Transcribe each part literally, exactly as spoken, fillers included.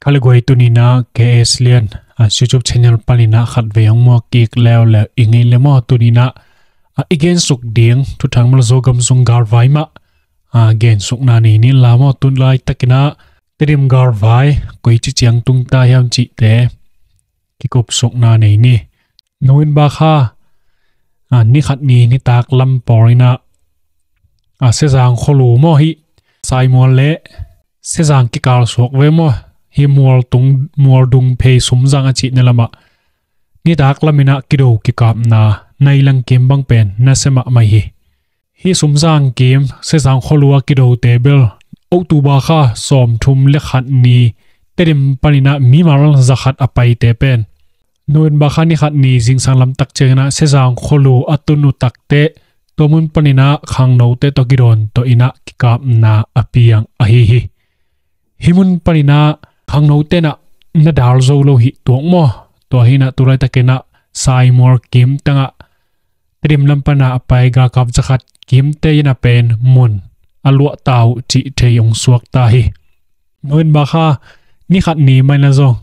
Kha le guai, tuninah K S Lian a YouTube channel paninah khatvei hong muak kik leuleu i ngei le maw. Tuninah a i gensuk ding thuthang malzaw gam sung galvai mah a gensukna nei ni la maw. Tun laitakinah Tedim galvai koici ciang tungta hiam cihte kikupsukna nei ni. November kha a ni khat ni nitak lam pawlinah a Sezang khualu maw, hih Saimual le Sezang kikal suak ve maw, hih mual tung, mual dung phei Sumzang a cihna lamah nitak laminah kido kikapna nai lang kim bang pen nasia mahmah hi. Hih Sumzang kim Sezang khualu a kidote bel October kha sawmthum le khat ni Tedim paninah mimal zakhat a paite pen November kha ni khat ni zingsang lamtak cianginah Sezang khualu a tun uh takteh tua mun paninah khangnote tawh kidawn tawh inah kikapna a piang ahi hi. Hih mun paninah khangnote inah na dal zo lo hi tuak maw. Tua hinah tu laitakinah Saimual kim tangah Tedim lam panah a pai galkap zakhat kimte inah pen mun a luahta uh cih thei hong suakta hi. November kha ni khat ni mainah zong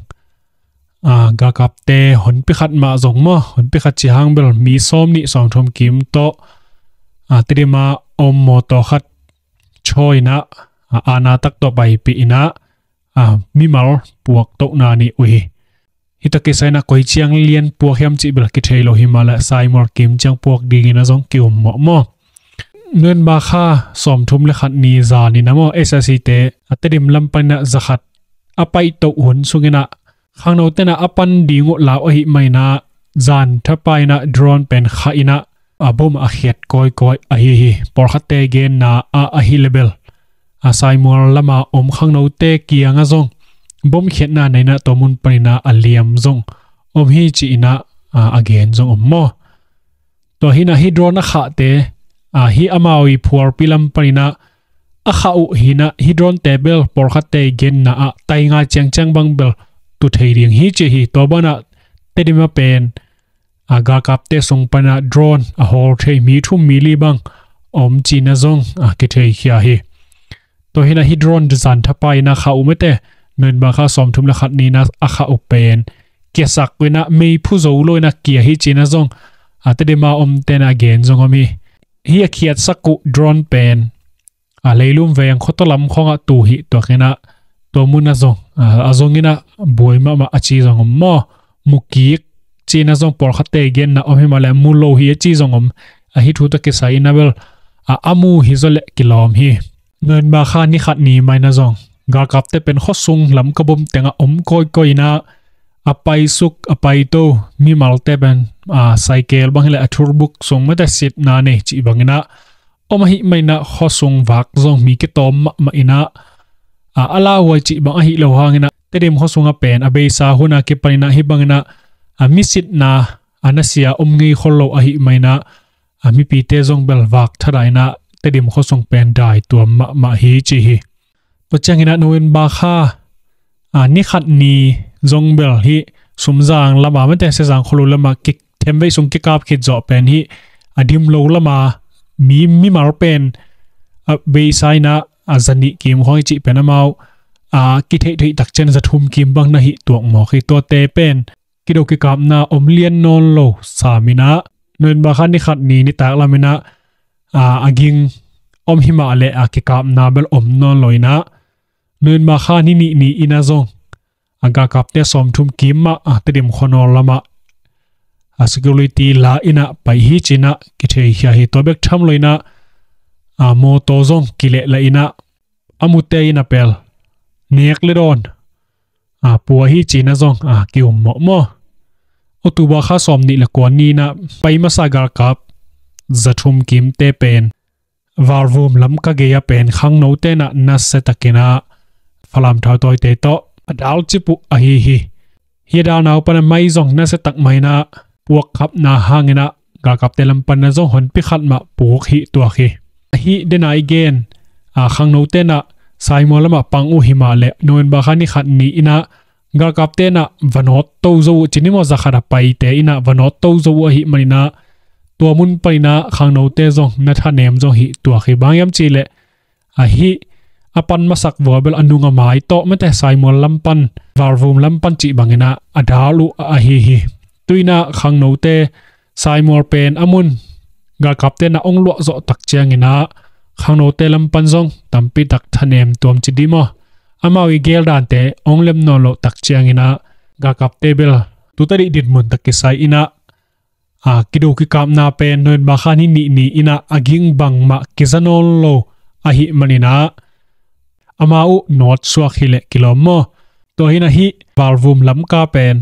a galkapte honpi khat mah zong maw, honpi khat cih hang bel mi sawm nih sawmthum kim tawh a Tedim a om mawtaw khat chawi inah a ana tak tawh paipih inah a mimal puak tohna nei uh hi. Hih tawh kisai inah koi ciang lian puak hiam cih bel kithei lo hi mah leh Saimual kim ciang puak dingin a zong ki-um mawh maw. November kha sawmthum le khat ni zaninah maw, S A C te a Tedim lam paninah zakhat a paihtoh hun sunginah khangnote inah a pan ding uh lau ahih maninah zan thapa inah drone pen khah inah a bom a khiat kawikawi ahi hi. Pawlkhatte genna ah ahi le bel a Saimual lama om khangnote kiangah zong bom khiatna nei inah tua mun paninah a liam zong om hi ci inah a gen zong om maw. Tua hinah hih drone a khahte a hih amau i phualpi lam paninah a khah uh hinah hih dronete bel pawlkhatte genna ah tainga ciangciang bang bel tu thei ding hi ci hi. Tua banah Tedim a pen a galkapte sung panah drone a hawl thei mi thum mi li bang om cihna zong a kitheikhia hi. Tua hinah hih drone zan thapa inah khah uh mete, November kha sawmthum le khat ni inah a khah uh pen kiasak uh inah meiphu zo lo inah kia hi cihna zong a Tedim a omte inah a gen zong om hi. Hih a khiatsak uh drone pen a leilum veng khuataw lam khawngah tu hi tuak inah tua munah zong a zong inah buai mahmah a ci zong om maw. Mukik cihna zong pawlkhatte genna om hi mah leh mu lo hi a ci zong om. Ahi thu tawh kisai inah bel a a mu hi zaw leh kilawm hi. November kha ni khat ni mainah zong galkapte pen khuasung lam ka bom tengah om kawikawi inah a paisuk a paito mimalte pen a cycle bang hileh a thurbuk sung mete sitna nei cih banginah om ahih maninah khuasung vak zong mi kitawm mahmah inah a a lauhuai cih bang ahi lo hanginah Tedim khuasung a pen a beisa hun a kipaninah hih banginah a misitna a nasia om ngei khol lo ahih maninah a mipite zong bel vak thadah inah Tedim khuasung pen daituam mahmah hi ci hi. Tua cianginah November kha a ni khat ni zong bel hih Sumzang lama mete Sezang khualu lama kik themvei sung kikap khit zawh pen hih a dim lo lama mi mimal pen a beisa inah a zanih kim khawng i cih pen amau a kitheihtheih takcian zathum kim bang na hi tuak mawk hi. Tuate pen kido kikapna om lian nawn lo saminah November kha ni khat ni nitak laminah a ging om hi mah leh a kikapna bel om nawn lo inah November kha ni nih ni inah zong a galkapte sawmthum kim mah a Tedim khuanawl lamah a security la inah pai hi cinah kitheikhia hi. Tua bek tham lo inah a mawtaw zong kilehla inah a mute inah pel nek le dawn a pua hi cinah zong a ki-um mawh maw. October kha sawmnih le kua ni inah pai masa galkap zathum kimte pen Valvum lam ka gei a pen khangnote inah nasia takinah Falam thautawite tawh a dalcip uh ahi hi. Hih a dalna uh panah mai zong nasia tak mah inah puakkhapna hanginah galkapte lam panah zong honpi khat mah puk hi tuak hi. Ahi dena i gen a khangnote inah Saimual lamah pang uh hi mah leh November kha ni khat ni inah galkapte inah va nawt to zo uh ci ni maw, zakhat a paite inah va nawt to zo uh ahih maninah tua mun paninah khangnote zong na thanem zong hi tuak hi. Bang hiam cihleh ahi a pan masak vua bel a nung a mai tawh mete Saimual lam pan Valvum lam pan cih bangin ah a dal uh ahi hi. Tu-in ah khangnote saimual pen a mun galkapte in ah hong luah zawh tak ciangin ah khangnote lam pan zong tampi tak thanem tuam ci ding maw? Amau i geldante hong lem nawn loh tak ciangin ah galkapte bel tutadih dinmun tak kisai in ah, a, kido kikapna pen November kha ni nih ni in ah a ging bangmah kiza nawn lo ahih manin ah amau uh nawtsuak hi leh kilawm maw? Tua hi-in ah hih Valvum lamka pen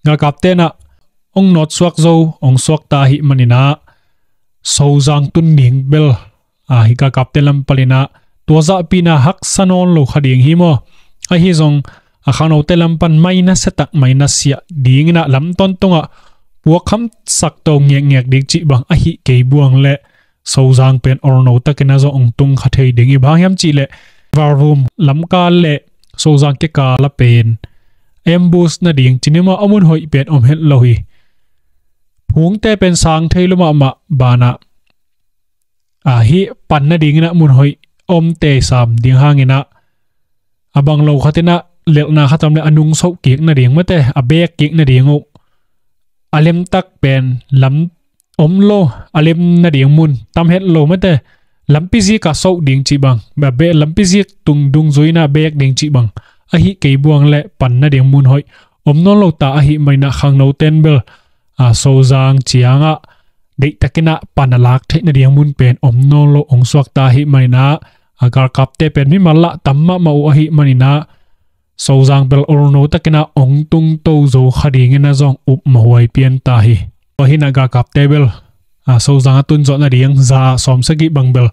galkapte in ah hong nawtsuak zo, hong suakta ahih manin ah Sozang tun ding bel, a, hih galkapte lam panin ah tua zahpi in ah haksa nawn lo kha ding hi maw? Ahi zong a khangnote lam pan mai nasia tak mai nasia dingin ah lam tawntungah puak hamsak to ngekngek ding cih bang ahih kei buang leh Sozang pen olno takin ah zong hong tung kha thei ding hi. Bang hang hiam cih leh Valvum lamka leh Sozang kikal ah pen ambush nading ci ni maw, a mun hoih pen om het lo hi. Phungte pen sang thei lua mahmah banah, a, hih pan nadingin ah mun hoih om tei sam ding hangin ah a bang lo khat in ah lelhna khat om leh a nungsoh kik nading mate, a beek kik nading uh, a lemtak pen lam om lo, a lem nading mun tam het lo mate, lampi zik ah soh ding cih bang, a be-, lampi zik tung dungzui in ah beek ding cih bang ahih kei buang leh pan nading mun hoih om nawn lo ta ahih manin ah khangnote in bel, a, Sozang ciangah deihtakin ah pan a lak theih nading mun pen om nawn lo hong suakta ahih manin ah, a, galkapte pen mimal lah tam mahmah uh ahih manin ah Sozang bel olno takin ah hong tungto zo kha dingin ah zong upmawh huai pian ta hi. Tua hi-in ah galkapte bel, a, Sozang a tun zawh nading za ah sawmsagih bang bel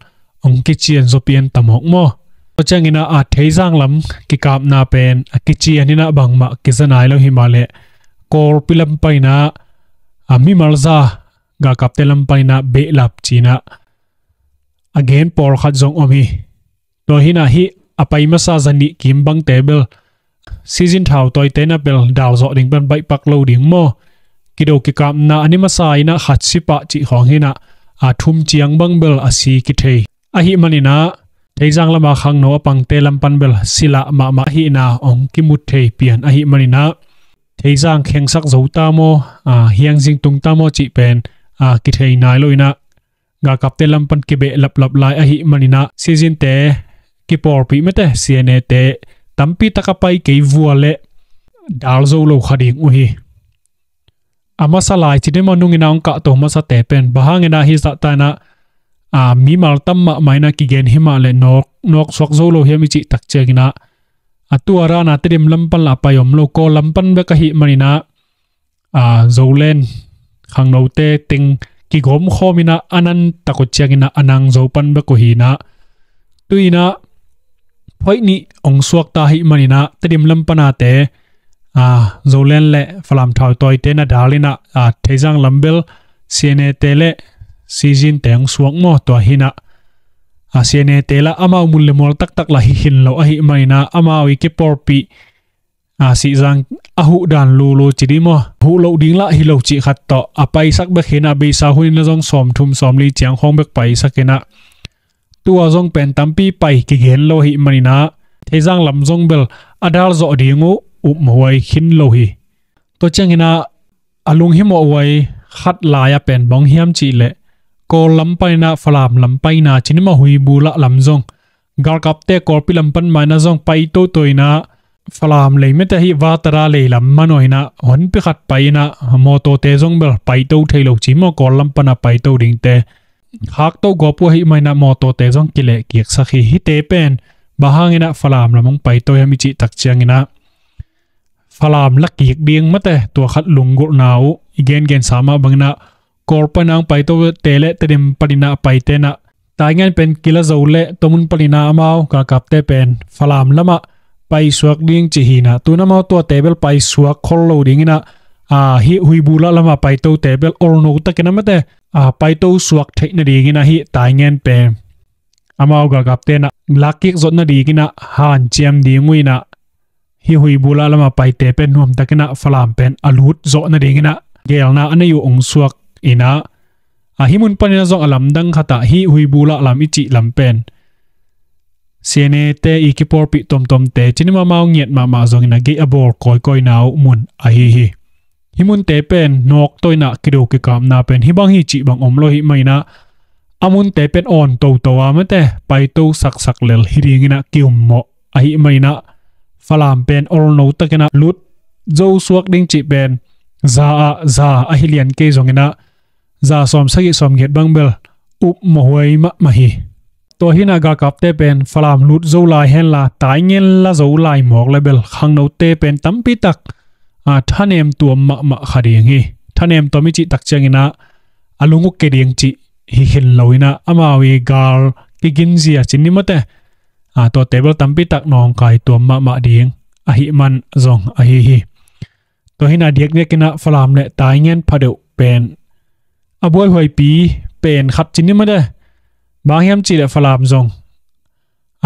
hong kician zaw pian ta mawk maw? Tua ciangin ah, a, Theizang lam kikapna pen a kician in ah bangmah kiza nai lo hi mah leh Kawlpi lam panin ah, a, mimal za galkapte lam panin ah behlap ci-in ah a gen pawlkhat zong om hi. Tua hi-in ah hih a pai masa zanih kim bangte bel Sizin thautawite in ah bel dal zawh ding pan baihpak lo ding maw? Kido kikapna a ni masa in ah khat si pah cih khawng hi-in ah, a, thum ciang bang bel a si kithei. Ahih manin ah Theizang lam a khangno a pangte lam pan bel sila mahmah hi-in ah hong kimu thei pian ahih manin ah Theizang khengsak zo ta maw, a, hiangzing tung ta maw cih pen, a, kithei nai lo-in ah galkapte lam pan kibehlap lap lai ahih manin ah Sizinte kipawlpih mate, C N A te tampi tak a pai kei vua leh dal zo lo kha ding uh hi. A masa lai ci ding maw, nungin ah hong kahto masate pen bang hangin ah hih zahta in ah, a, mimal tam mahmah in ah kigen hi mah leh nawk, nawksuak zo lo hiam i cih tak ciangin ah, a, tua dan a Tedim lam pan lah a pai om lo, Kawl lam pan bek ahih manin ah, a, Zoland khangnote teng kigawmkhawm in ah a nan tak uh ciangin ah a nang zo pan bek uh hi-in ah, tu-in ah phoih nih hong suakta ahih manin ah Tedim lam pan a te, a, Zoland leh Falam thautawite in ah dal in ah, a, Theizang lam bel C N A te leh Sizinte hong suak maw? Tua hi-in ah, a, C N A te lah amau mun leh mual taktak lah hi khin lo ahih manin ah amau i kipawlpih, a, Sizang a huh dan lulu ci ding maw, huh loh ding lah hi lo cih khat tawh a paisak bek hi-in ah beisa hun in ah zong sawmthum sawmli ciang khawng bek paisak in ah, tua zong pen tampi pai kigen lo ahih manin ah Theizang lam zong bel a dal zawh ding uh upmawh huai khin lo hi. Tua ciangin ah a lunghimawh huai khat lai-a pen bang hiam cih leh Kawl lam panin ah Falam lam paina ci ni maw, Huibu lah lam zong galkapte Kawlpi lam pan mah in ah zong pai toto in ah Falam lei mate, hih Vatada lei lam manaw in ah honpi khat pai in ah mawtawte zong bel paito thei lo ci maw, Kawl lam pan a paito dingte. Khakto gawp uh ahih manin ah mawtawte zong kilehkiksak hi. Hihte pen bang hangin ah Falam lam hong paito hiam i cih tak ciangin ah Falam lakik ding mate, tua khat lunggulhna uh i gengensa mah bangin ah Kawl panin ah hong paitote leh Tedim panin ah paite in ah Taingen pen kila zo leh tua mun panin ah amau galkapte pen Falam lamah paisuak ding ci hi-in ah, tu-in amau tuate bel paisuak khol lo dingin ah, a, hih Huibu lah lam a paitote bel olno takin ah mate, a, paito suak theih nadingin ah hih Taingen pen amau galkapte in ah lakkik zawh nadingin ah hanciam ding uh in ah, hih Huibu lah lam a paite pen nuamtakin ah Falam pen a lut zawh nadingin ah geelna a nei uh hong suak in ah, a, hih mun panin ah zong a lamdang khat ah hih Huibu lah lam i cih lam pen C N A te i kipawlpih tuamtuamte cin i mamau ngiat mahmah zongin a gei a bawl kawikawina uh mun ahi hi. Hih munte pen nawk tawh inah kido kikapna pen hih bang hi cih bang om lo hi mah inah a munte pen awn toto a mate paito saksak lel hi dinginah kiummawh ahi mah inah Falam pen olno takinah lut zo suak ding cih pen za ah za ahi lian kei zonginah za sawm sagih sawm giat bang bel upmawh huai mahmah hi. Tua hinah galkapte pen Falam lut zo lai henla taingen la zo lai mawk le bel khangnote pen tampitak a thanem tuam mahmah kha ding hi. Thanem tuam i cih tak cianginah a lung uh ke ding cih hi khin loinah amau i gal kiginzia cin ni mate a tuate bel tampitak nawngkai tuam mahmah ding ahi man zong ahi hi. Tua hinah diakdiakinah Falam le taingen phadeuh pen a buaihuaipi pen khat cin ni mate bang hiam cih le Falam zong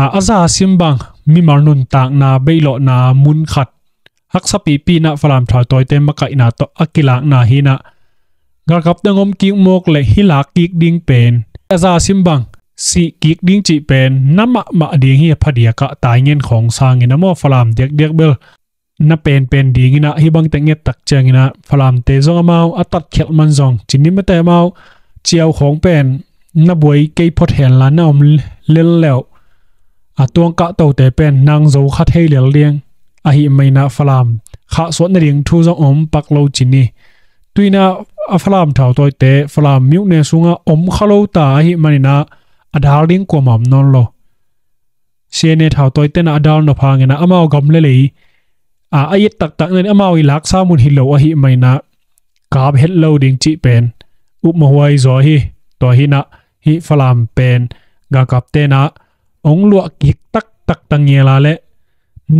a a za sim bang mimal nuntakna beihlawhna mun khat haksa pipi inah Falam thautawite makaihna tawh a kilakna hinah galkapte ngom kik mawk le hi lak kik ding pen a za sim bang sih kik ding cih pen na mahmah ding hi a phadiakah taingen khawng sangin a maw Falam diakdiak bel na penpen dinginah hih bangte nget tak cianginah Falamte zong amau a tatkhelh man zong cin ni mate amau ciau khawng pen na buai kei phot henla na om lel leuh a tuangkah tote pen nang zo kha thei lel ding ahi mah inah Falam khahsuat nading thu zong om pak lo cin ni. Tuinah a Falam thautawite Falam miuhne sungah om kha lo ta ahi maninah a dal ding kuamah om nawn lo. C N A thautawite na a dal nop hanginah amau gam le lei a a it taktak na amau i laksa mun hi lo ahi mah inah kap het lo ding cih pen upmawh huai zaw hi. Tua hinah hih Falam pen galkapte na ong luah kik taktak ta ngela le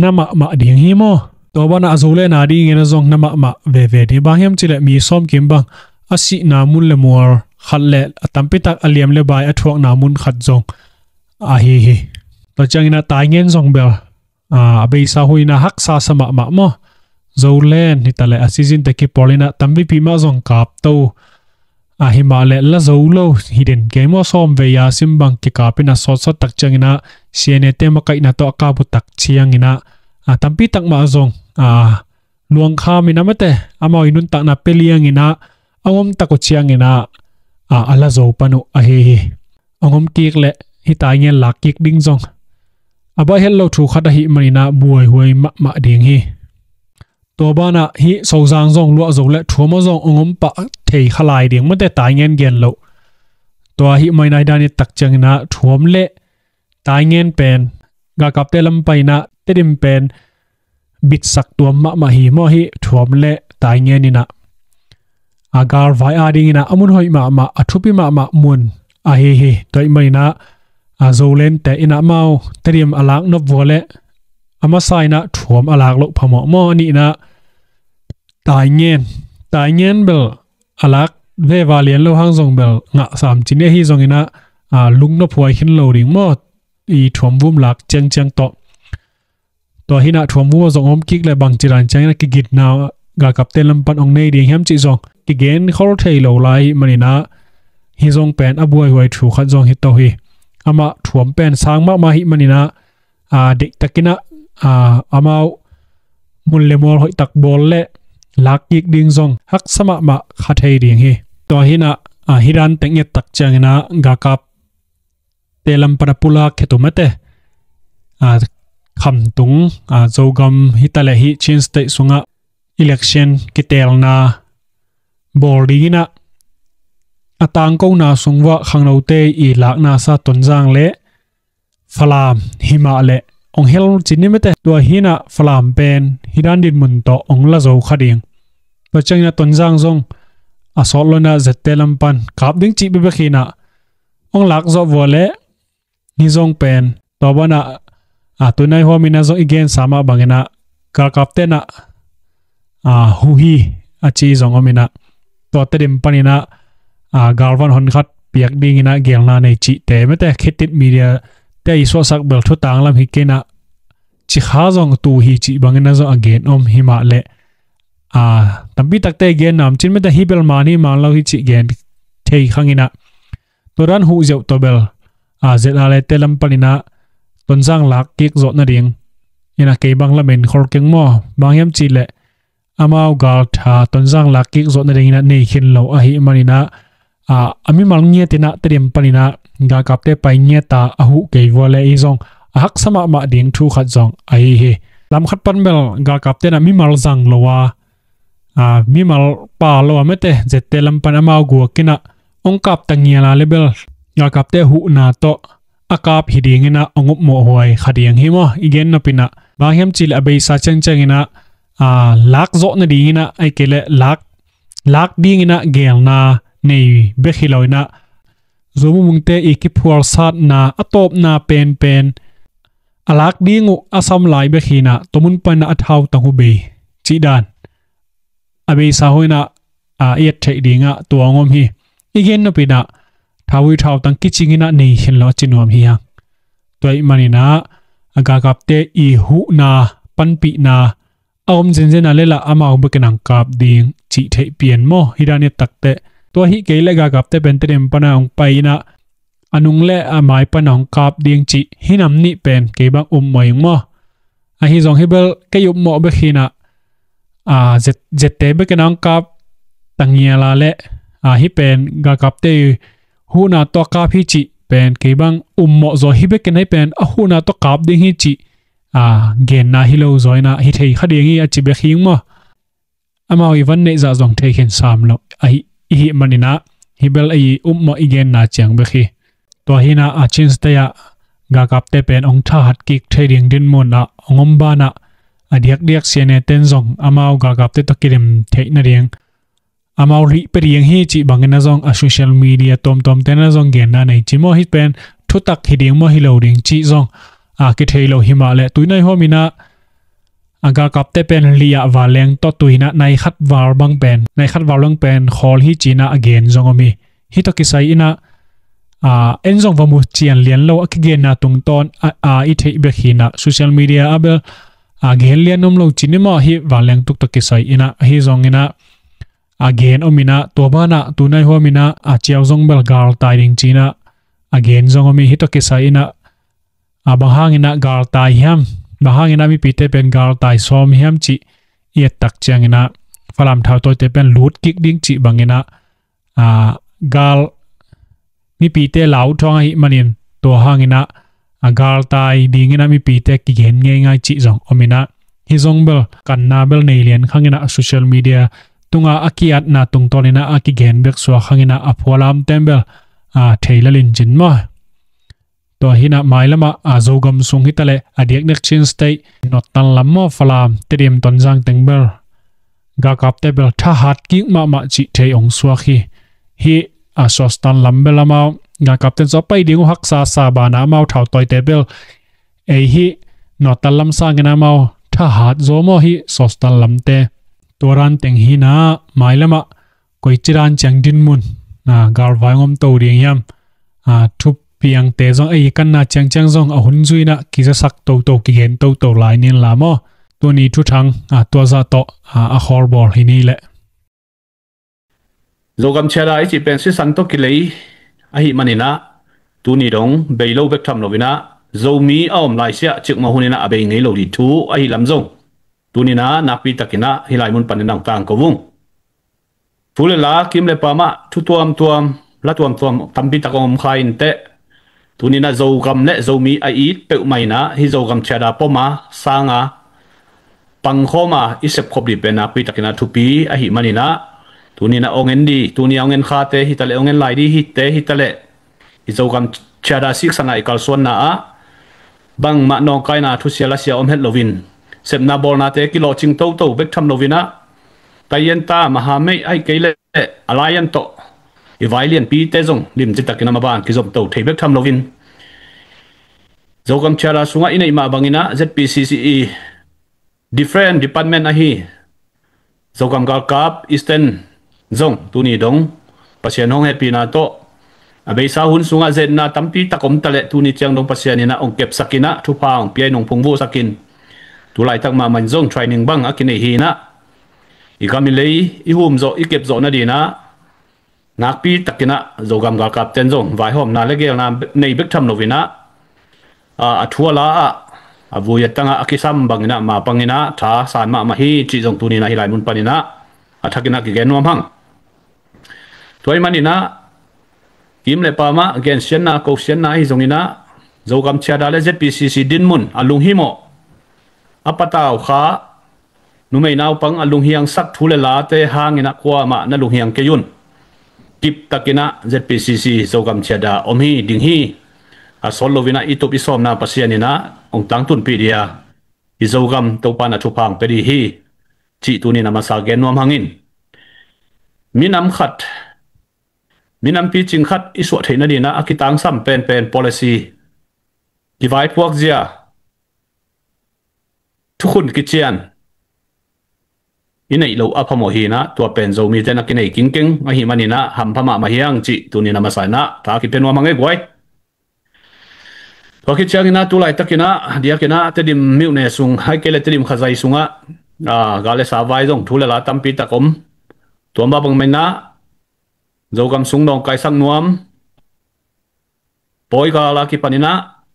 na mahmah ding hi maw? Tua banah a zo le na dingin a zong na mahmah veve ding bang hiam cih le mi sawm kim bang a sihna mun le mual khat le a tampitak a liam le bai a thuakna mun khat zong ahi hi. Tua cianginah taingen zong bel a beisa huina haksa sa mahmah maw? Zolen hi ta le a season te kipawl inah tampipi mah zong kap to ahi mah le la zo lo hi den kei maw? Sawm vei a sim bang kikap inah sawtsawt tak cianginah C N A te makaihna tawh a kap uh tak cianginah a tampi tak mah zong a luangkham inah mate amau i nuntakna pia lianginah a ngom tak uh cianginah a a la zo pan uh ahi hi. A ngom kik le hih taingen lak kik ding zong a baih het lo thu khat ahi maninah buaihuai mahmah ding hi. Tua banah hih Sozang zong luah zo le thuam a zong a ngom pah thei kha lai ding mate taingen gen loh. Tua ahi maninah hih dan i tak cianginah thuam le taingen pen galkapte lam paninah Tedim pen bitsak tuam mahmah hi maw? Hih thuam le taingen inah a galvai a dinginah a mun hoih mahmah a thupi mahmah mun ahi hi. Tua ahi maninah a Zolente inah amau Tedim a lak nop vua le a masa inah thuam a lak loh phamawh maw? A nihinah taingen taingen bel a lak veva lian lo hang zong bel ngah sam cin ahi zonginah a lungnop huai khin lo ding maw? I thuam vum lak ciangciang tawh tua hinah thuam vum a zong om kik le bangci dan ciangin a kigitna galkapte lam pan ong nei ding hiam cih zong kigen khol thei lo lai ahi maninah hih zong pen a buaihuai thu khat zong hi to hi. Amah thuam pen sang mahmah ahi maninah a deihtakinah a amau mun le mual hoihtak bawl le lak kik ding zong haksa mahmah kha thei ding hi. Tua hinah a hih dan teng et tak cianginah galkap te lam pan a pulak khetu mate a khamtung a Zogam hi ta le hih Chin State sungah election kitelna bawl dinginah a tangkona sung vuah khangnote i lakna sa Tonzang le Falam hi mah le ong hel cin ni mate tua hinah Falam pen hih dan dinmun tawh ong la zo kha ding. Tua cianginah Tonzang zong a sawt lo inah zette lam pan kap ding cih bekbek hinah ong lak zawh vua le hih zong pen tua banah a tunai huam inah zong i gensa mah banginah galkapte inah a huhi a ci zong om inah tua Tedim paninah a galvan hon khat piak dinginah gelna nei cihte mate khitit media te i suahsak bel thutang lam hi kei inah cikha zong tu hi cih banginah zong a gen om hi mah le a tampi takte i gen nam cin mate hi bel man hi man lo hi cih gen thei khanginah tua dan huh ziauh tawh bel a Z R A te lam paninah Tonzang lak kik zawh nading ina kei bang lamen khol keng maw? Bang hiam cihleh amau galtha Tonzang lak kik zawh nading ina nei khin lo ahih maninah, a, a mimal ngiat inah Tedim paninah galkapte pai ngiata a huh kei vua le i zong a haksa mahmah ding thu khat zong ahi hi. Lam khat pan bel galkapte inah mimal zang lo a, a, mimal pa lo a mete zette lam pan amau guak inah ong kap ta ngiala le bel galkapte huhna tawh a kap hi dinginah ong upmawh huai kha ding hi maw? I gen nopinah bang hiam cihleh a beisa ciangcianginah, a, lak zawh nadinginah ai kei leh lak lak dinginah gelna nei bek hi loinah Zomi Mungte i kiphualsatna a tawpna penpen a lak ding uh a sam lai bek hinah tua mun panah a thautang uh bei cihdan a beisa hoinah a i et theih dingah tua ong om hi. I gen nopinah thauvui thautang kicinginah nei khin lo a ci nuam hi hang. Tua ih maninah a galkapte i huhna panpihna a om zenzen a le lah amau bekin ang kap ding cih theih pian maw? Hi dan i takte tua hih kei le galkapte pen Tedim pana ong pai inah a nung le a mai pana ong kap ding cih hi nam nih pen kei bang upmawh ing maw? Ahi zong hi bel kei upmawh bek hinah, a, zet, zette bekin ang kap ta ngiala le, a, hi pen galkapte huhna tawh kap hi cih pen kei bang upmawh zaw hi bekin hi pen a huhna tawh kap ding hi cih a, genna hi lo zaw inah hi thei kha ding hi a ci bek hing maw? Amau i van neih zah zong thei khin sam lo ahi, i hih maninah hi bel i upmawh i genna ciang bek hi. Tua hinah a Chin State ah galkapte pen ong thahat kik thei ding dinmun ah ong om banah a diakdiak C N A ten zong amau galkapte tawh kidim theih nading amau lih pia ding hi cih bangin a zong a social media tuamtuamte na zong genna nei ci maw? Hi pen thutak hi ding maw hi lo ding cih zong a kithei lo hi mah le tuinai huam inah a galkapte pen lih ah vanleng tawh tuinah nai khat val bang pen nai khat val bang pen khawl hi cinah a gen zong om hi. Hi tawh kisai inah, a, en zong va mu cian lian lo a kigenna tungtawn a, a i theih bek hinah social media a bel a gen lian om lo cin i maw hi vanleng tuk tawh kisai inah hi zong inah a gen om inah tua banah tunai huam inah a ciau zong bel galtai ding cinah a gen zong om hi. Hi tawh kisai inah a bang hanginah galtai hiam? Bang hanginah mipite pen galtai sawm hiam cih i et tak cianginah Falam thautawite pen lut kik ding cih banginah a gal mipite lau thawng ahih manin tua hanginah a galtai dinginah mipite kigen ngeingai cih zong om inah hi zong bel kanna bel nei lian khanginah social media tunga a kiatna tungtawninah a kigen bek suak hanginah a phualamten bel a thei lalin cin maw? Tua hinah mailamah a Zogam sung hitaleh a diakdiak Chin State nottan lam maw Falam Tedim Tonzang teng bel galkapte bel thahat kik mahmah cih thei ong suak hi. Hi a Sostan lam bel amau galkapte zaw pai ding uh haksa sa banah amau thautawite bel ei hi nottan lam sangin amau thahat zaw maw hi Sostan lamte. Tua dan teng hinah mailamah koici dan ciang dinmun a galvai ngom to ding hiam? A thupiangte zong ei kanna ciangciang zong a hun zuinah kizasak toto kigen toto lai nin la maw? Tuni thuthang a tuazah tawh a, a khawlbawl hi ni leh. Zogam Chiada i cih pen sisan tawh kilei ahih maninah tuni dong bei lo bek tham loinah Zomi a om laisiah cikmah huninah a bei ngei lo dih thu ahih lam zong tuninah nakpi takinah hih lai mun panin ang tangko vung. Thu le la kim le pamah thu tuamtuam la tuamtuam tampi tak om kha inteh. Tuninah Zogam le Zomi a it peuhmah inah hi Zogam Chiada poma sanga pangkhawma i sepkhop dih pen nakpi takinah thupi ahih maninah tuninah ong en dih tuni a ong en khate hitaleh ong en lai dih hite hitaleh hi Zogam Chiada siksana i kalsuanna ah bangmah nawngkaina thusia lasia om het loin sepna bawlnate kilawhcing toto bek tham loinah taienta mahameih ahih kei leh a laian tawh i vai lianpite zong limci takin a maban kizomto thei bek tham loin Zogam Chiada sungah i neih mah banginah Z P C C i different department ahi Zogam galkap Eastern zong tuni dong Pasian hong hehpihna tawh a beisa hun sungah zetna tampi tak om taleh tuni ciang dong Pasian inah ong kepsakinah thupha ong piai nong phungvuhsakin tulaitak mahmah in zong training bang a kinei hinah i gam i lei i humzawh i kepzawh nadinah nakpi takinah Zogam galkapten zong vaihawmna le gelna nei bek tham loinah a, a thu a la ah, a vui a tangah a kisam banginah ma panginah tha san mahmah hi cih zong tuninah hih lai mun paninah a thakinah kigen nuam hang. Tua ih maninah kim le pamah gensiatna kosiatna ahi zonginah Zogam Chiada le Z P C C dinmun a lunghimawh a patau kha numei naupang a lunghiangsak thu le late hanginah kuamah na lunghiang kei un. Kiptakinah Z P C C Zogam Chiada om hi ding hi. A sawt loinah i tup i sawmna Pasian inah hong tangtunpih dia i Zogam Topa na thupha hong pia dih hi cih tuninah masa gen nuam hangin. Minam khat, minam picing khat i suah theih nadinah a kitangsam penpen policy, kivaipuak zia, thukhun kician i neih loh a phamawh hinah tua pen Zomite na kinei kingkeng ahi maninah hampha mahmah hiang cih tuninah masa inah tha kipia nuam hang ei guai. Tua khit cianginah tu laitakinah diakinah Tedim myone sung, hai kei le Tedim khazai sungah, a, gal le sa vai zong thu le la tampi tak om. Tua mah bang mainah Zogam sung nawngkaisak nuam, pawi gal a kipaninah,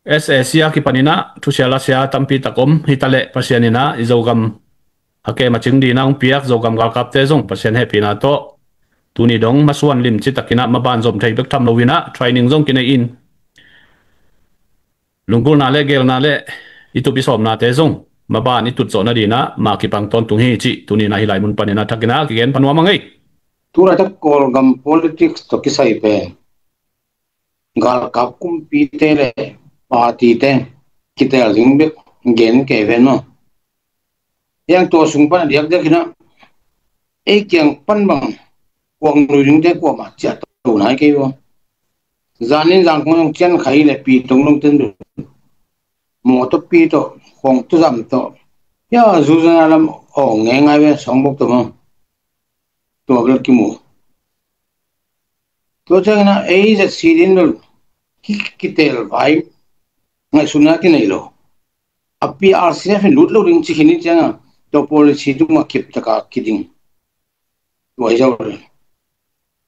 S A C a kipaninah thusia lasia tampi tak om. Hitaleh Pasian inah i Zogam a kem a cing dinah hong piak Zogam galkapte zong Pasian hehpihna tawh tuni dong masuan limci takinah maban zom thei bek tham loinah training zong kinei in lunggulhna le gelna le i tup i sawmnate zong maban i tut zawh nadinah ma kipang tawntung hi cih tuninah hih lai mun paninah thakinah kigen pha nuam hang ei. Tu laitak Kawlgam politics tawh kisai pen galkap kumpite le partyte kitel ding bek gen kei ven maw? Hiang tua sung pan a diakdiakinah ei kiang pan bang kuang lui dingte kuamah ciah to nai kei uh. Zanin zangkong zong cian khai le pi tong dong ten du mawtaw pi tawh khawng tuzam tawh hia zuzana lam awng ngai ngai ve sawng bok tawh maw? Tua bel kimu. Tua cianginah ei Z C din bel ki, kitel vai ngaihsutna kinei lo. A P R C F in lut lo ding ci khin i cianga tua policy tungah kiptaka kiding. Tua hi zo le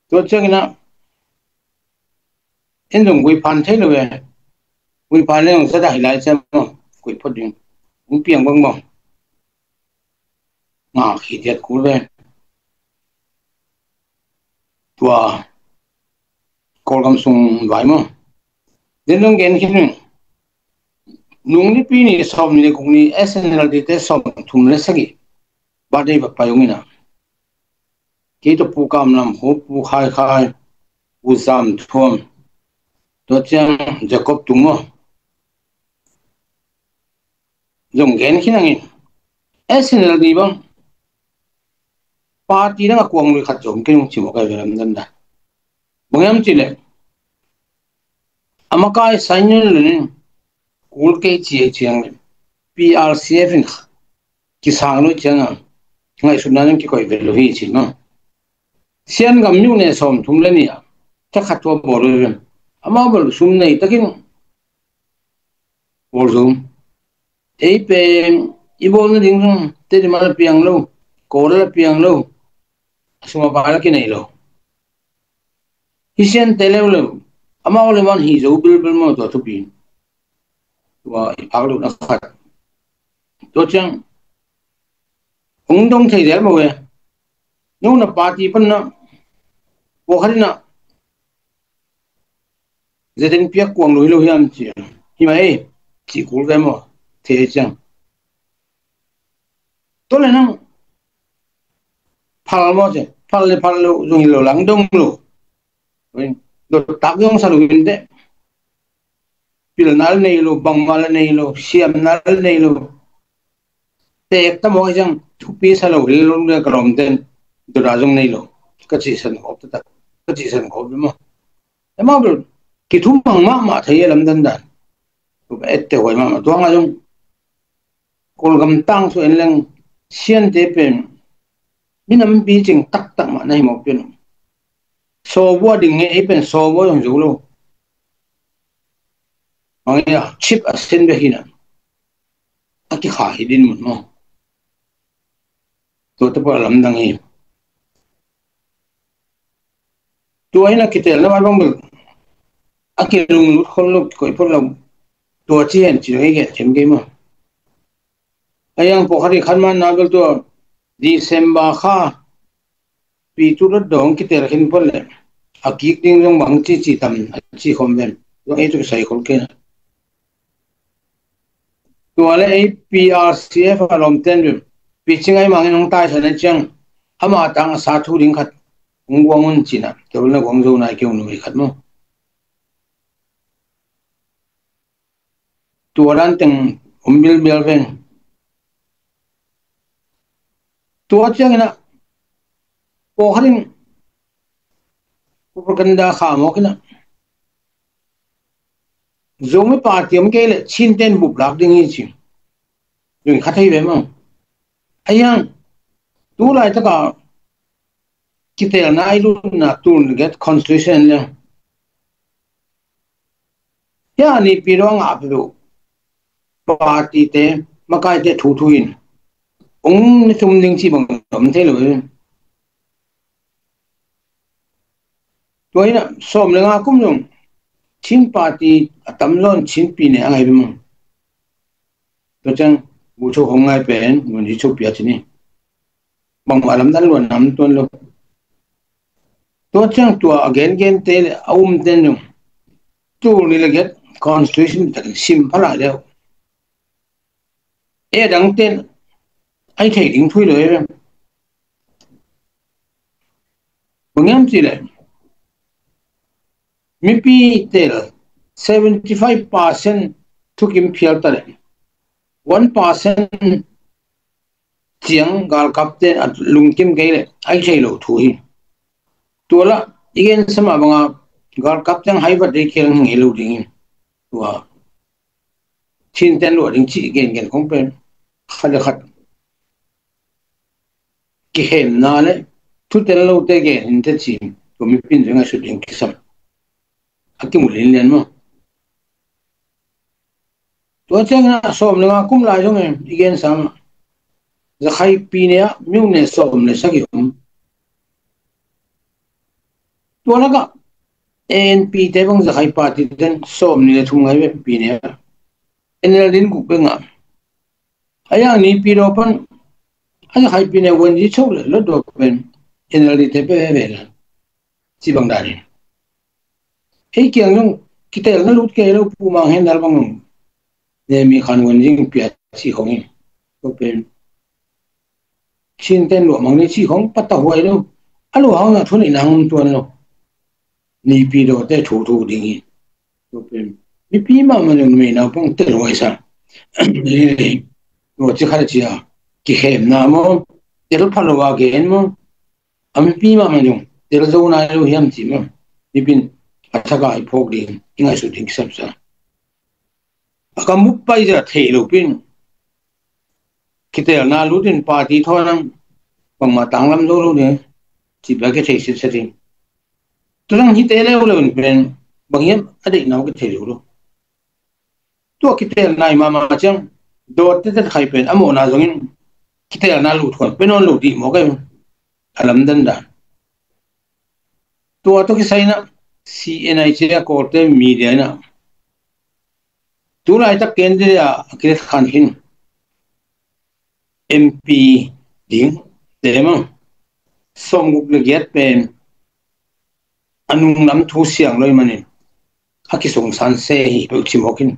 tua cianginah en zong guiphan thei lo ve. Guiphan le zong zada hi lai ciang maw? Guiphot ding hong piang bang maw? Nga khitiat kul ve. Tua Kawlgam sung vai maw? Den dong gen khin nung nipi ni sawm ni le guk ni S N L D te sawm thum le sagih birthday va pai ung inah kei tawh Pu Kam Lam Khup, Pu Khai Khai, Pu Zam Thuam, tua ciang Jacob Tung maw? Zong gen khin hangin S N L D bang party dang a kuang lui khat zong kei nung cimawh kai ve lamdang dan. Bang hiam cih leh a makai Sainun Lun in kul kei ci ei ciang le P R C F in kisang lo cianga ngaihsutna dang kikoih ve lo hi ci maw? Siangam myone sawm thum le nih a thakhat tua bawl lo ve. Amau bel sum nei takin bawl zo. Ei pen i bawl nading zong Tedim a la piang lo, Kawl a la piang lo, a sum a pai la kinei lo. Hi siante leuleu amau le man hi zo bilbil maw tua thupi. Tua i phak lo na khat. Tua ciang hong dong thei zel maw e. Nona party pan na pawkhat inah Zetin piak kuang lo hi lo hiam ci. Hi mah ei ci kul ve maw? Thei ciang. Tua le nang phal maw ci. Phal le phal lo zong hi lo lang dong lo. Dot tak zong sa lo in te. Pilna le nei lo, bangmah le nei lo, siamna le nei lo. Tek ta maw hi ciang thupi sa lo hi lo le ka lawm ten. Dot a zong nei lo. Ka cihsan khawp taktak. Ka cihsan khawp ve maw? Amau bel kithumang mahmah thei e lamdang dan. Tua ette huai mahmah tua nga zong Kawlgam tang su en leng siante pen minam picing taktak mah na hi mawk pian. Sawbua ding nge ei pen sawbua zong zo lo. Mangia chip a sen bek hi na a kikha hi din mun maw? Tua te pawh a lamdang hi. Tua hi na kitelna mai bang bel a kilunglut khol lo, kikoih phot lo. Tua ci hen ci dong i gen khem kei maw. A yang pawlkhat i khat man na bel tua December kha pi tu dot dong kitel khin phot le a kik ding zong bang ci ci tam a ci khom ven. Zong ei tu kisai khol kei na. Tua le ei P R C F a lawmten bel pi cing ai mangin hong taisan a ciang ama tang a sa thu ding khat hong guang un cina. Tua bel na guang zo nai kei ung numei khat maw. Tua dan teng om bilbel ven. Tua ciangin ah pawlkhat in propaganda kha mawk in ah Zomi party om kei leh Chin ten bup lak ding hi ci. Zong khat hei ve maw. A yang tu laitak a kitelna i lutna tul ni get constitution le hia ni pi dong a pe lo party te makai te thu thu in ong ni tum ding ci bang om thei lo. Tua in ah sawm le nga kum zong Chin party a tam lo in Chin pi ne a ngai bem. Tua ciang bu cho hong ngai pen mun hi cho pia ci ni. Bangmah lamdang luan nam tuan lo. Tua ciang tua a gengen te le a um ten zong tul ni le get constitution takin sim pha lai leu. E dang ten ai thei ding thui lo e. Bang hiam ci le mipi tel seventy five percent thukim phial ta le one percent ciang galkap ten a lungkim kei le ai thei lo thu hi. Tua la i gen sama banga galkap ciang hai vat dei kiang hi ngei lo ding hi. Tua Chin ten luah ding ci gen gen kong pen khat le khat kihemna le thutel lote gen in te ci. Tua mipin zong a sut ding kisam a kimu lianlian maw. Tua ciangin a sawm le nga kum lai zong e i gen sam a Zakhai pi ne ah miu ne sawm le sagih om. Tua lakah A N P te bang Zakhai party ten sawm ni le thum ngai ve pi ne ah N L D in guk bek ngah. A yang ni pi daw pan a Zakhai pi ne wan zi chok le lot daw pen N L D te pe ve la ci bang dan in. Hei kiang zong kitel na lut kei lo pu mang hen dal bang zong ne mi khan wan zing pia ci khong in. Ko pen Chin ten luah mang ni ci khong pata huai lo. A luah hang a thun in a hang tuan lo. Ni pi daw te thu thu ding hi. Ko pen mipi mahmah zong mei naupang tel huai sa. Tua ci khat a ci a kihemna maw tel pha lo a gen maw. A mipi mahmah zong tel zo nai lo hiam ci maw. Mipin a thak a i phawk ding i ngaihsut ding kisam sa. A kam bup pai zia thei lo pin kitelna lut in party thawn ang bangmah tanglam zo lo ding ci bia kithei sitset ding. Tua dang hi te leu lo in pen bang hiam a deihna uh kithei zo lo. Tua kitelna i mahmah ciang dawt tete khai pen a mawhna zongin kitelna lut khuan pe nawn lo dih mawk a lamdan dan. Tua tawh kisai in ah C N I ci a Kawlte media in ah tu laitak candidate a kilet khan khin M P ding te mang sawmguk le giat pen a nunglam thu siang lo i manin a kisungsan se hi peuh ci mawk in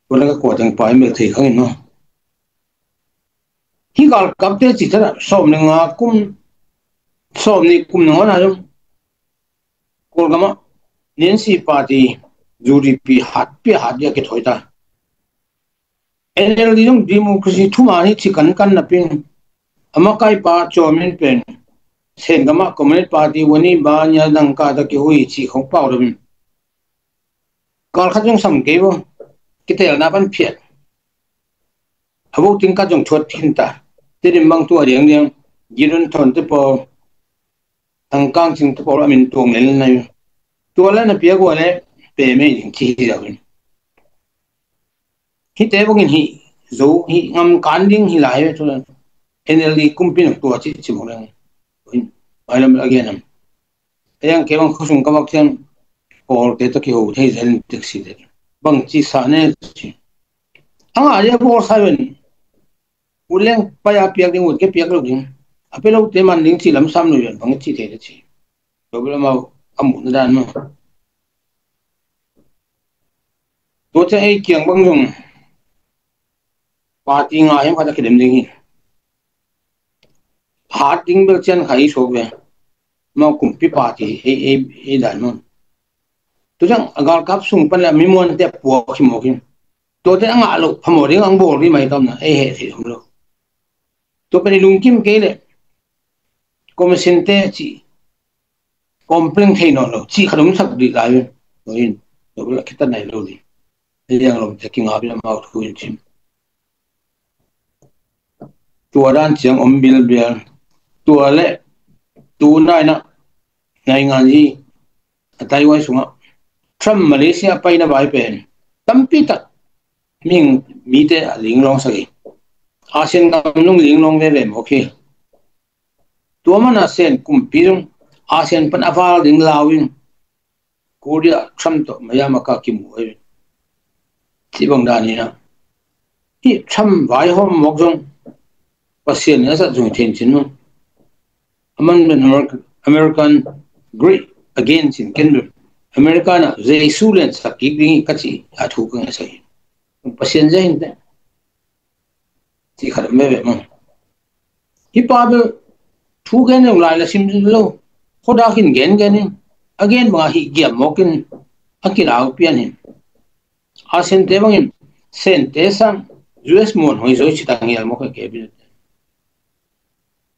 tua laka kua teng pa i mel thei khang in maw. Hi galkapte ci tana sawm le nga kum sawm ni kum na ngona zong Kawlgama N C party U D P hat pia hat dia kithoita. N L D zong democracy thuma hi ci kankan napin a makaipa cawmin pen Sengama Communist Party wani ba nia dangka ta kihui ci khong pau dopin kal khat zong sam kei bo kitelna pan phiat. A bo ting khat zong thuat khinta. Tedim bang tua diang diang Gidon Thon te pawl Thangkang Cing te pawl a min tuang lel nai. Tua le na pia gua le pe mei ding ci hi zau in. Hite bangin hi zo hi ngam kan ding hi lai ve tu. N L D kumpi nak tua ci ci mawk leng. Ai lam a gen am. A yang kei bang khosung ka bak ciang Kawlte tawh kiho thei zel in taxi te. Bang ci sa ne ci. A ngah dia bawl sa ven. Ut leng pai a piak ding, ut ke piak lo ding. A pe lote man ding ci lam sam lo ven bang ci thei te ci. Tua bel amau a muhna dan maw. Tua ciang ei kiang bang zong party nga hiam khat a kidem ding hi. Hat ding bel cian kha i suak ve. Amau kumpi party ei, ei, ei dan maw. Tua ciang a galkap sung pan le a mi muante a puak hi mawk hi. Tuate a ngah loh phamawh ding ang bawl ding mai kamna ei heh theih om lo. Tua pen i lungkim kei leh commission te cih complain thei nawn lo cih khat om sak dih lai un. Tua in tua bel a kitat nai lo ding. Lianglomte kingap in amau thu in cim. Tua dan ciang om bilbial. Tua le tu naina naingan hi a Taiwan sungah Trump Malaysia paina vai pen tampi tak mihing mite a linglawng sak hi. Asian gam nung linglawng veve mawk hi. Tua mana Sen kumpi zong Asian pan a val ding lau in Korea Trump tawh mayam a ka kimu ahi. Cih bang dan hi a. Hih Trump vaihawm mawk zong Pasian in a zat zong hi thein cin maw. Aman ben American, American great again cin ken ben. American ah Jesu lian sak kik ding hi ka cih a thu ka ngai sa hi. Pasian zia hin te. Cih khat om veve maw. Hih pa bel thu gen lo lai la sim lo. Khodak in gen gen in. A gen bangah hih giam mawk in a kilau pian in. Asian te bangin Sente sang U S muan hoi zoi citang hial mawk a ke bil.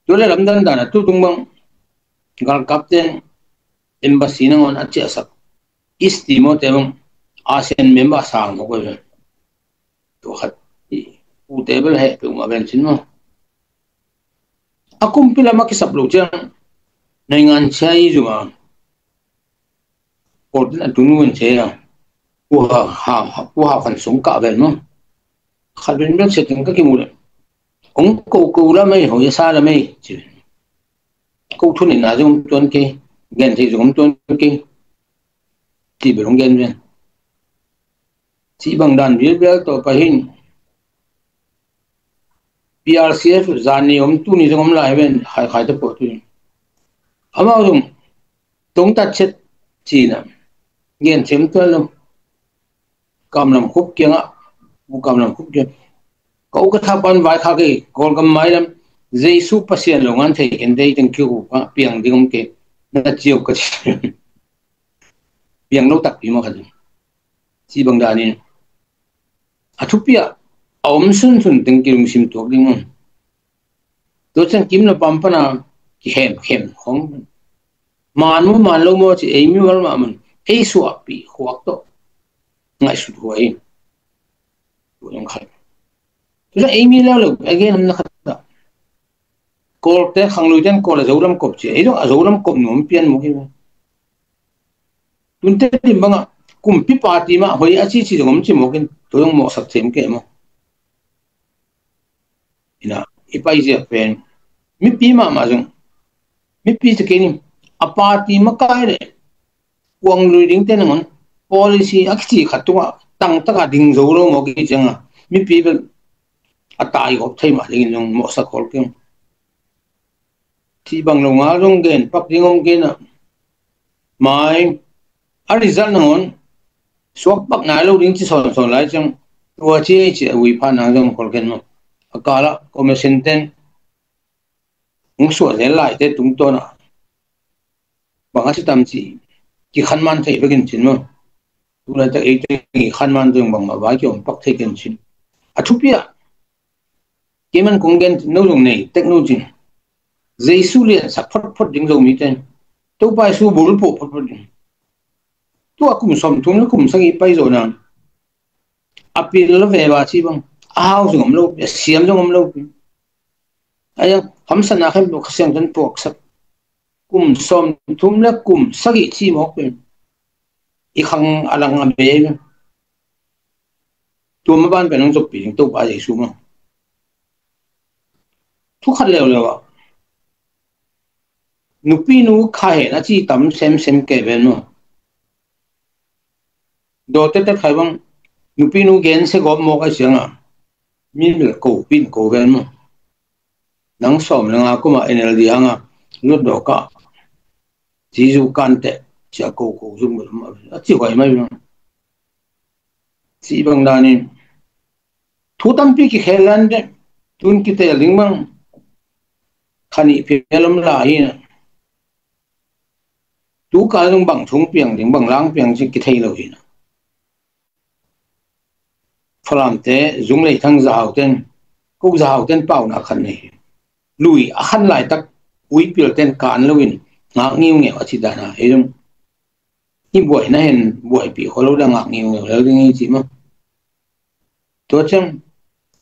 Tua le lamdan dan a tutung bang galkap ten embassy nangawn a ciahsak East Timor te bang Asian member sang mawk a. Tua khat i ute bel heh peuhmah ven cin maw. A kumpi lam a kisap loh ciang naingan cia i zuma. Kawlten a tun ven cia. Pu ha, ha, pu ha khan sung kah ven maw. Khat ven bel cia teng ka kimu le. Ong ko ko la mei, ho ya sa la mei. Ci. Ko thun in a zong tuan kei. Gen thei zong tuan kei. Ci bel ong gen ven. Cih bang dan bilbial tawh pahin P R C F zani om tuni zong om lai ven khai khai te pawh tuni. Amau zong tong tat chet cina gen chem tuan lo. Kamlam khup kiangah bu kamlam khup kiang ka u ka thapan vai kha kei Kawlgam mailam Jesu Pasian lo ngan thei ken dei teng kiu ka piang ding om kei na ciau ka ci. Piang lo takpi mah khat. Cih bang danin a thupi ah a om sunsun teng kilungsim tuak ding un. Tua ciang kim na pam pana kihemkhem khong man maw man lo maw ci ei mi mal mah man ei suahpih khuak tawh ngaihsut huai. Tua zong khat. Tua ei mi leu lo a gen na khat. Kawlte khangluite an Kawl a Zolam kop ci ei zong a Zolam kop nuam pian maw hi. Tunte dim bangah kumpi party mah hoi a cici zong om ci mawkin tua zong mawhsak them kei maw. Ina i pai ziak pen mipi mahmah zong mipi ci kei ni a party makai le kuang lui dingte nangon policy a kici khat tungah tangtaka ding zo lo mawk i cianga mipi bel a tai gawp thei mah dingin zong mawhsak khawl keng. Cih bang lo ngal zong gen pak ding om kei na mai a result nangon suak pak nai lo ding ci sawnsawn lai ciang tua ci ei ci a ui pha nang zong kol ken maw. A kala commission ten hong suah zel lai te tungtawn a bang a si tam ci kikhan man thei bekin cin maw. Tulaitak ei te kikhan man zong bangmah vai ki om pak thei ken cin. A thupi ah kei man kong gen no zong nei tek no cin. Jesu lian sak photphot ding Zomite. Topa Jesu bul poh photphot ding. Tua kum sawm thum le kum sagih pai zawh nan a pil lo ve ba ci bang a hau zong om lo pi a siam zong om lo pi. A yang hamsatna khen buak kha siang kan puaksak kum sawm thum le kum sagih ci mawk pi. I khang a lang a be tua ma ban pen hong zoppi ding Topa Jesu maw. Thu khat leuleu ah nupi nu kha hen a ci tam semsem kei ven maw. Dawte tet khai bang, nupi nu gen se gawp mawk a siang a, mi mil ko pin ko ven maw. Nang sawm le nga kuma N L D hanga lut dawka, ci zu kante, cia ko ko zum a ci huai mai bang. Ci bang danin thu tampi kikhel lante, tun kitel ding bang khanih phial om la hi na. Tu ka zong bang thung piang ding, bang lang piang ci kithei lo hi na. Falamte, Zunglei Thang Zahau ten, Kuk Zahau ten pau na khan nei hi. Lui a khan laitak, ui pil ten kan lo in, ngak ngiu ngeu a ci dan a, ei zong. I buai na hen, buai pi kho lo da ngak ngiu ngeu lo ding i ci ma. Tua ciang,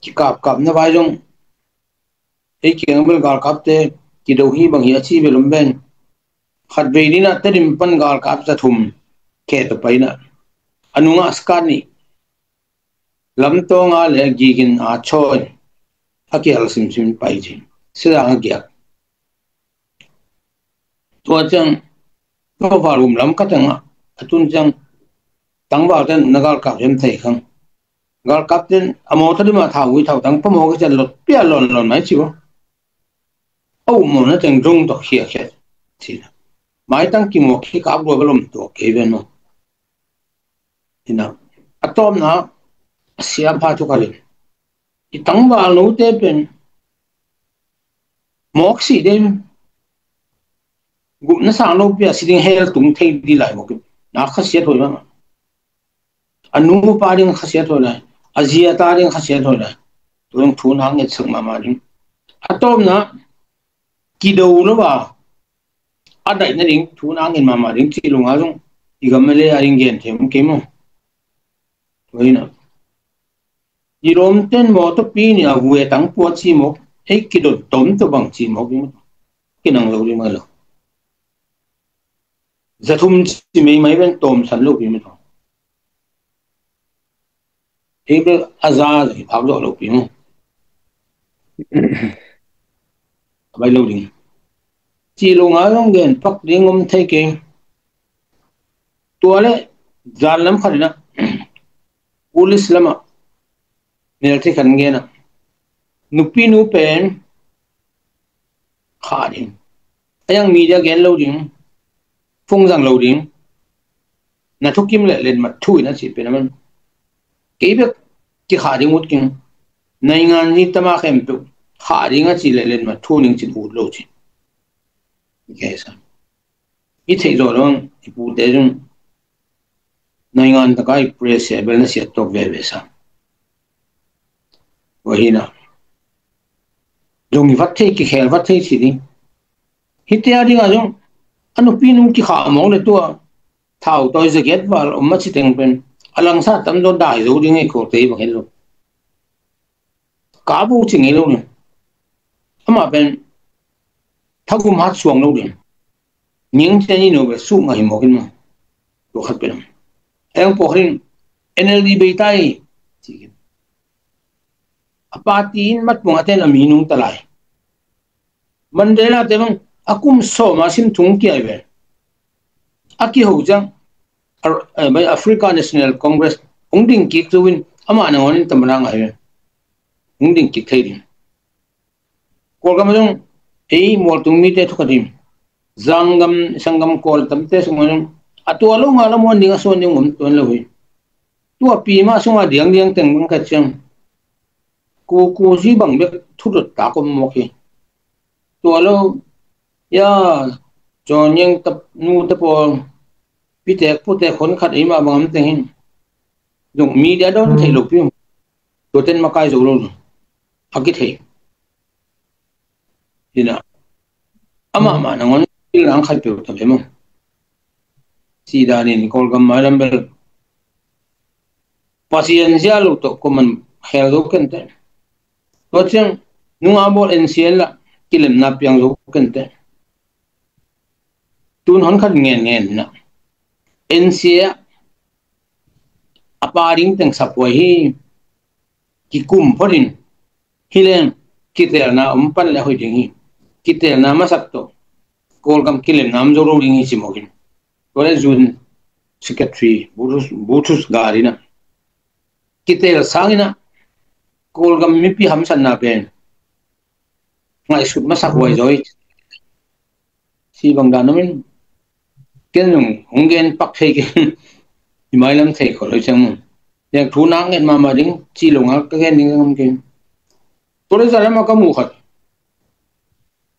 kikap kap na vai zong, ei kiang bel galkapte kido hi bang hi a ci bel om ben. Khat vei dina Tedim pan galkap za thum khe to paina. A nunga skat ni. Lamtonga le gigin a chawi. A kial simsim pai ci. Sidang a giak. Tua ciang, tua val um lam ka teng a, a tun ciang, tangval ten na galkap hiam thei khang. Galkap ten, a mawtaw dima thau ui thau tang, pa mawk i cian lot, pia lon lon mai ci bo. A um mawna teng rung tok khia khia, ci na. Mai tang ki mawk khi kap dua ba lom tua kei ben maw. Ina, a tawpna, a sia pha thu ka lim. I tangval note pen, mawk si dem, gupna sang lo pia si ding hel tung thei di lai mawk i. Na khasiat hoi bang. A nu pa ding khasiat hoi lai. A zia ta ding khasiat hoi lai. Tuang thu na nget sak mama ding. A tawpna, kido lo ba. A daihna ding, thu na ngen mama ding, ci lunga zong, i gam a le a ding gen them kei maw. Tua hi na. I lawm ten mawtaw pi ni a vue tang pua ci mawk, ei kidon tom to bang ci mawk ding, kinang lo ding mai lo. Za thum ci mei mai ben tom san lo ding mai lo. Ei bel a za zong i phak zawh lo pi maw. A bai lo ding. Ci lo nga zong gen pak ding om thei kei. Tua le zan lam khat ina. Police lama. Nel thei khan gen a. Nupi nu pen. Kha ding. A yang media gen lo ding. Phung zang lo ding. Na thukim le len mat thu in a ci pen a man. Kei bek kikha ding ut king. Naingan ni tama khem peuh. Kha ding a ci le len mat thu ning cin ut lo ci. Kei sa. I thei zo dong, i pute zung. Naingan taka i press bel na siat tok veve sa. Tua hi na. Zong i vat thei, kikhel vat thei si ding. Hite a ding a zong, a nupi nung kikha mawk le tua. Thau tawi zagiat val om a ci teng pen. A langsa tam zaw dai zo ding ei kho tei bang hen lo. Ka bu ci ngei lo ding. Amah pen thagum hat suang lo ding. Niang cian i no ve suk ngah hi mawk in maw. Tua khat pen. Eng pawh khat in N L D bei ta i. Ci khin. A party in mat puang a ten a mi nung ta lai. Mandela te bang a kum sawm a sim thung kia i ve. A kiho ciang, a, a, bai Africa National Congress hong ding kik tu in, amah nangawn in tamana ngai ve. Hong ding kik thei ding. Kawlgam a zong, ei mualtung mite thukhat in. Zanggam, sanggam kawl tamte sung a zong. A tua lo nga la muan ding a suan ding om tuan lo hi. Tua pi mah sunga diang diang teng bang khat ciang. Ku ku zi bang bek thudot tak om mawk hi. Tua lo, ya, John Yeng tap, nu te pawl, pitek putek hon khat ei mah bang am teng hin. Zong media dawn thei lo pi. Tua ten makai zo lo. A kithei. Hi na. Amah mah nangawn pil nang khai peuh ta ve maw. Ci danin Kawlgam mailam bel. Pasian zia lo tawh kuaman khel zo kente. Tua ciang nunga bawl N C A la kilemna piang zo kente. Tun hon khat ngen ngen na. N C A a pa ding teng sapuai hi. Kikum phot in. Hi leng kitelna om pan le hoih ding hi. Kitelna masak tawh. Kawlgam kilemna om zo lo ding hi ci mawk in. Tua le zun Secretary Buthus, Buthus Gari na kitel sangin ah Kawlgam mipi hamsatna pen ngaihsut masak huai zaw hi. Ci bang dan om in ken zong hong gen pak thei kei. I mailam thei khol hoi ciang mu. Yang thu nak nget mahmah ding ci lo ngal ka gen ding ka ngam kei. Tua le zalam a ka mu khat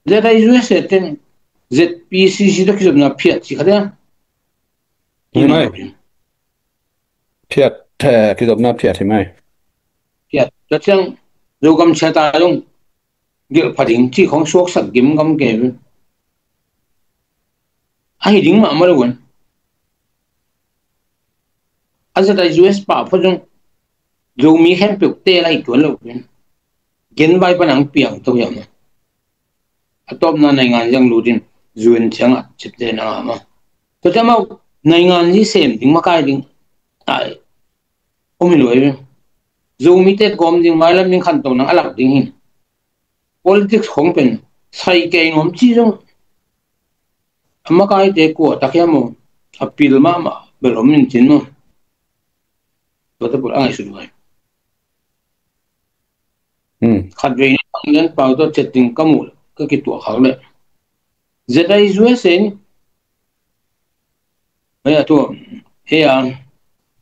Z I U S A ten Z P C C tawh kizopna phiat ci khat e. Hi mai. Phiat, eh, kizopna phiat hi mai. Phiat. Tua ciang Zogam Charter zong gelh pha ding ci khong suaksak gimgam kei ve. A hi ding mahmah lo ven. A Z I U S pah phot zong Zomi khempeuh te lai tuan lo ven. Gen vai pan ang piang to hiam a. A tawpna naingan ziang lut in U N ciang a cipte na ngah ma. Tua ciang amau naingan zi sem ding makai ding ai om hi lo e. Zomite kawm ding mailam ding khanto nang a lak ding hi. Politics khong pen sai kei nuam ci zong a makaite kua tak hiam maw, a pil mahmah bel om in cin maw. Tua te pul a ngaihsut vai. Hmm. Khat vei ni Thang Lian Pau tawh chatting ka muh ka kituah khak leh Z I U S A in hei a tua hei a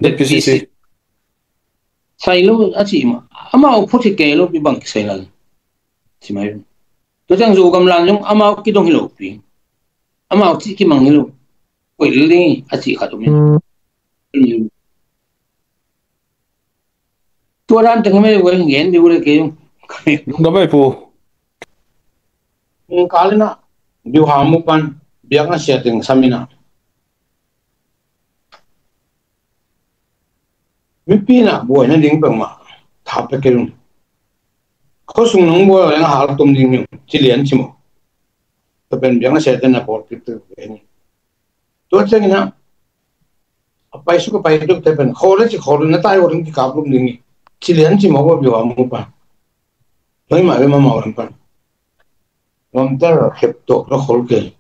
Z P C C sai lo a ci mah. Amau phot hi kei lo pi bang kisai lal ci mai. Tua ciang Zogam lan zong amau kidong hi lo pi. Amau ci kimang hi lo. Koih lil ding hi a ci khat om hi. Tua dan teng hi mai ua gen di ua le kei zong. Lungdam ei pu. Kal in ah biuha mu pan biakna sia teng sam in ah mipi in ah buaina ding peuhmah tha pia kei un. Khuasung nong buai leng a hal tum ding hi ci lian ci maw. Tua pen biakna sia ten a pawlpi peuh ve ni. Tua ciangin ah a paisuk a paitukte pen khawl le ci khawl le na tai ua ding kikap lum ding hi ci lian ci maw ua biuha mu pan. Hoi mah ve mamau lam pan. Lamter khep tuak la khol kei.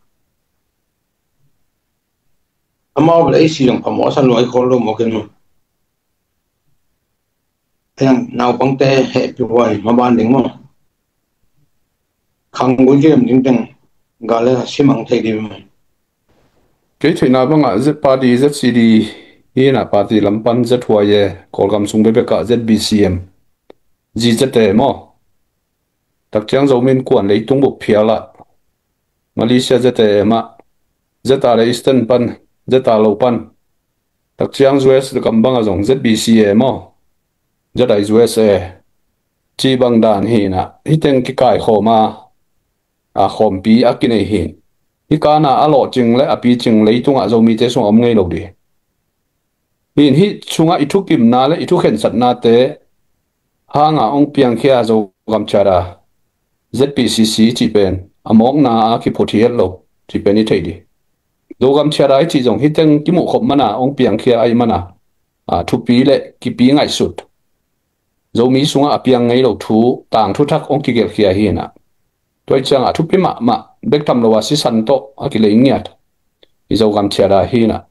Amau bel ei si zong phamawh a sa luai khol lo maw ken maw. Heng naupangte hehpih huai maban ding maw. Khanggui kidem ding teng gal le simang thei ding maw. Kei theihna bangah Z party Z C D hi inah party lam pan Z huai e Kawlgam sung bekbekah Z B C M Z Z A maw. Takciang Zomin kuan leitung bup phial ah Malaysia Z A M ah Z R A Eastern pan Z R lo pan takciang U S gam bangah zong Z B C A maw Z I U S A cih bang dan hi inah hih teng kikaikhawm a a khawmpi a kinei hi. Hih kana a lawhcing le a picing leitungah Zomite sungah om ngei lo dih. Hin hih sungah i thukimna le i thukhensatnate hanga hong piangkhia Zogam Charter Z P C C cih pen a mawkna a kiphut hi het lo cih pen i thei dih. Zogam Charter i cih zong hih teng kimuhkhop mana hong piangkhia ahih mana a thupi le kipi ngaihsut Zomi sungah a piang ngei lo thu tangthu thak hong kigelhkhia hi inah. Tua ih ciangah a thupi mahmah bek tham lo a sisan tawh a kilei ngiat i Zogam Charter hi inah.